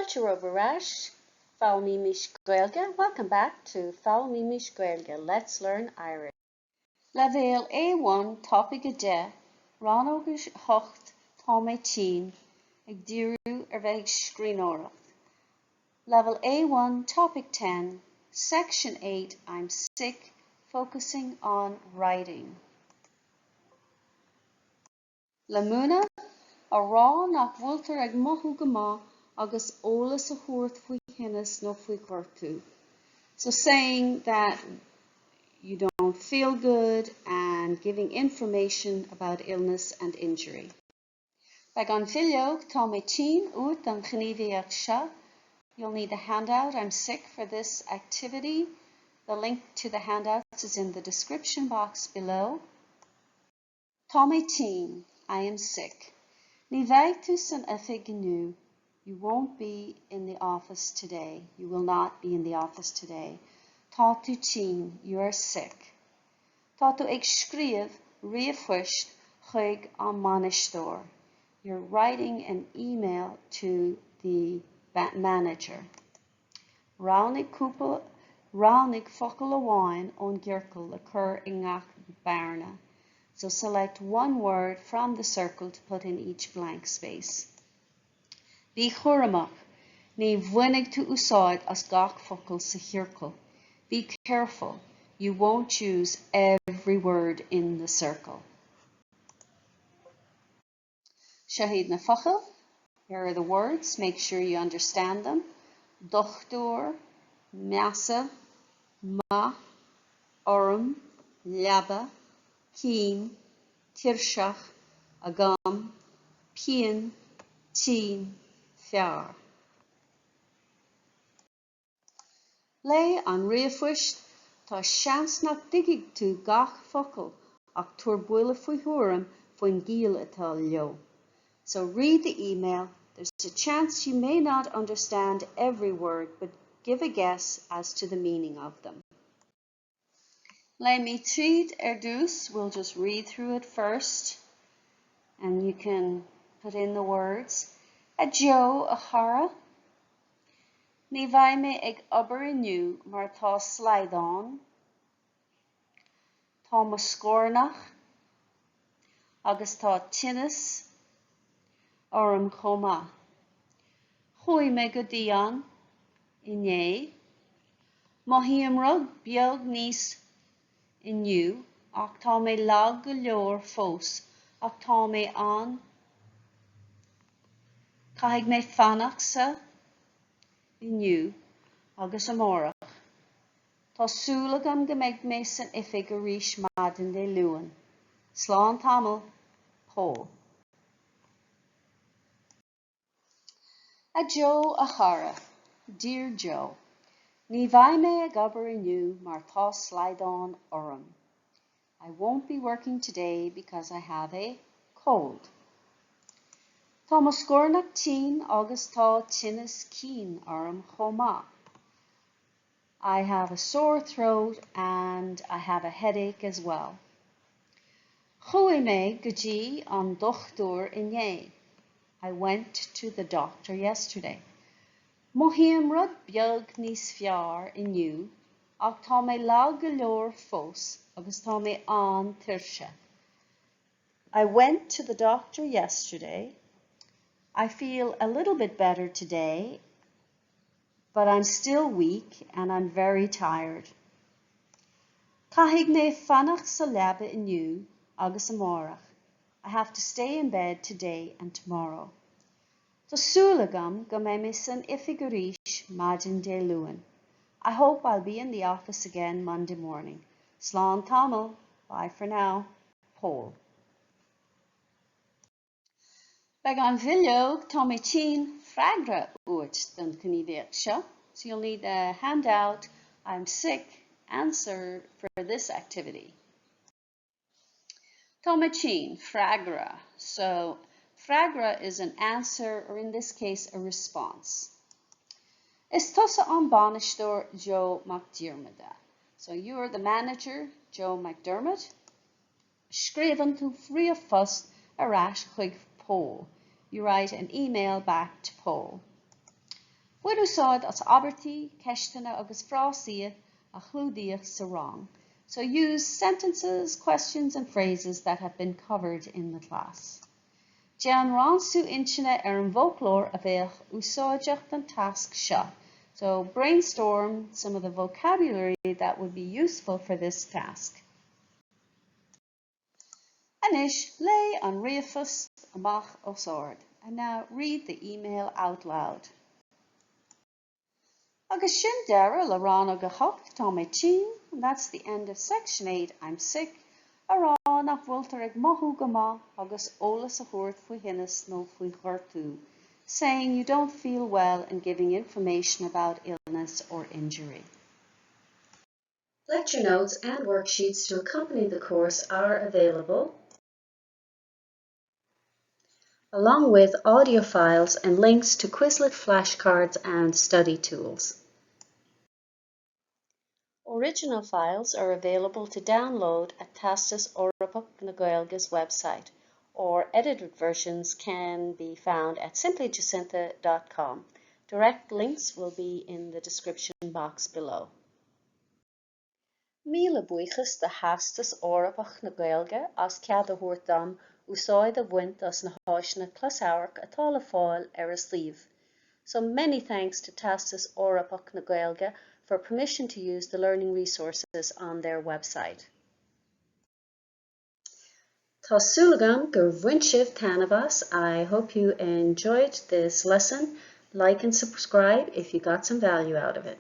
Fáilte romhaibh ar ais, Foghlaimímis Gaeilge Welcome back to Foghlaimímis Gaeilge Let's Learn Irish. Leibhéal A1 Topaic 10, Rannóg 8 Tá mé tinn, ag díriú ar bheith ag scríbhneoireacht. Level A1 Topic 10, Section 8 I'm sick, focusing on writing. Le múineadh, a rá nach bhfuiltear ag mothú go maith agus eolas a thabhairt faoi thinneas nó faoi ghortú. So saying that you don't feel good and giving information about illness and injury. Beidh an bhileog Tá mé tinn uait don ghníomhaíocht seo. You'll need the handout I'm sick for this activity. The link to the handouts is in the description box below. Tá mé tinn. I am sick. Ní bheidh tú san oifig inniu. You won't be in the office today. You will not be in the office today. Tá tú tinn. You are sick. Tá tú ag scríobh ríomhphoist chuig an mbainisteoir. You're writing an email to the manager. Roghnaigh cúpla Roghnaigh focal amháin ón gciorcal le cur i ngach bearna. So select one word from the circle to put in each blank space. Bí cúramach, ní bhainfidh tú úsáid as gach focal sa chiorcal. Be careful, you won't use every word in the circle. Seo iad na focail, here are the words, make sure you understand them, dochtúir, measa, maith, orm, leaba, cinn, tuirseach, agam, pian, tinn, fearr. Léigh an ríomhphost, tá seans nach dtuigfidh tú gach focal ach tabhair buille faoi thuairim faoin gciall atá leo. So read the email, there's a chance you may not understand every word but give a guess as to the meaning of them. Léimid tríd ar dtús, we'll just read through it first and you can put in the words. A Joe, a chara. Ní bheidh mé ag obair inniu mar tá slaghdán, tá mo scornach agus tá tinneas orm chomh maith. Chuaigh mé go dtí an inné. Mothaím rud beag níos inniu ach tá mé lag go leor fós ach tá mé an Caithfidh mé fanacht sa inniu agus amárach. Tá súil agam go mbeidh mé san oifig arís maidin Dé Luain. Slán tamall, Pól. A Joe, a chara, Dear Joe, Ní bheidh mé ag obair inniu mar tá slaghdán orm. I won't be working today because I have a cold. Tá mo scornach tinn agus tá tinneas cinn orm chomh maith. I have a sore throat and I have a headache as well. Chuaigh mé go dtí an dochtúir inné. I went to the doctor yesterday. Mothaím rud beag níos fearr inniu ach tá mé lag go leor fós agus tá mé an-tuirseach. I went to the doctor yesterday. I feel a little bit better today but I'm still weak and I'm very tired. Caithfidh mé fanacht sa leaba inniu agus amárach. I have to stay in bed today and tomorrow. Tá súil agam go mbeidh mé san oifig arís maidin Dé Luain. I hope I'll be in the office again Monday morning. Slán tamall, bye for now. Pól. Beidh an bhileog Tá mé tinn freagra uait don ghníomhaíocht seo. So you'll need the handout I'm sick answer for this activity. Tá mé tinn freagra. So freagra is an answer or in this case a response. Is tusa an bainisteoir Joe Mac Diarmada. So you are the manager Joe McDermott. Scríobhann tú ríomhphost ar ais chuig Pól. You write an email back to Pól. Bain úsáid as abairtí, ceisteanna agus frásaí a chlúdaíodh sa rang. So use sentences, questions and phrases that have been covered in the class. Déan ransú intinne ar an bhfoclóir a bheadh úsáideach don tasc seo. So brainstorm some of the vocabulary that would be useful for this task. Anois, léigh an ríomhphost amach os ard. And now read the email out loud. Agus sin deireadh le rannóg a hocht, Tá mé tinn, and that's the end of section 8, I'm sick, a rá nach bhfuiltear ag mothú go maith agus eolas a thabhairt faoi thinneas nó faoi ghortú, saying you don't feel well and giving information about illness or injury. Lecture notes and worksheets to accompany the course are available along with audio files and links to Quizlet flashcards and study tools. Original files are available to download at Teastas Eorpach na Gaeilge's website, or edited versions can be found at simplyjacintha.com. Direct links will be in the description box below. Míle buíochas do Theastas Eorpach na Gaeilge as cead a thabhairt dom úsáid a bhaint as na háiseanna closamhairc atá le fáil ar a suíomh. So many thanks to Teastas Eorpach na Gaeilge for permission to use the learning resources on their website. Tá súil agam gur bhain sibh taitneamh as. I hope you enjoyed this lesson. Like and subscribe if you got some value out of it.